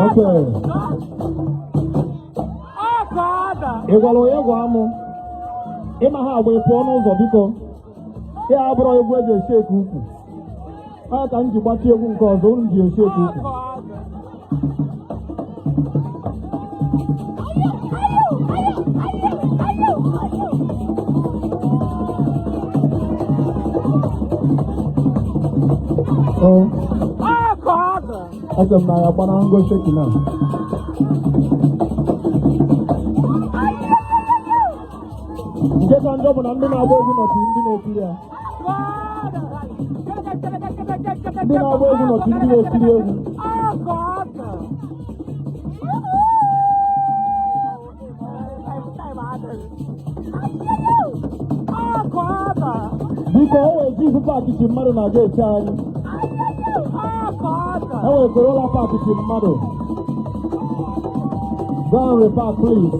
Okay. Ị gwara onye gwa mụ ịma ha agba, ị pụọ n'ụzọ biko. Ya abụrụ egwu eji esi eke ukwu ọ ka m ji gbachi egwu nke ọzọ unu ji esi eke ukwu. Oh, eche m na ya gbana ngosi na. Nke ka njọ bụ na ndị na-agba egwu nọchi ndị na-ekiri ya. Ndị na-agba egwu nọchi ndị na-ekiri egwu. Biko, o wee Jeep park chi mmadụ na gate anyị. E wee Corolla park chi mmadụ. Go and repark, please.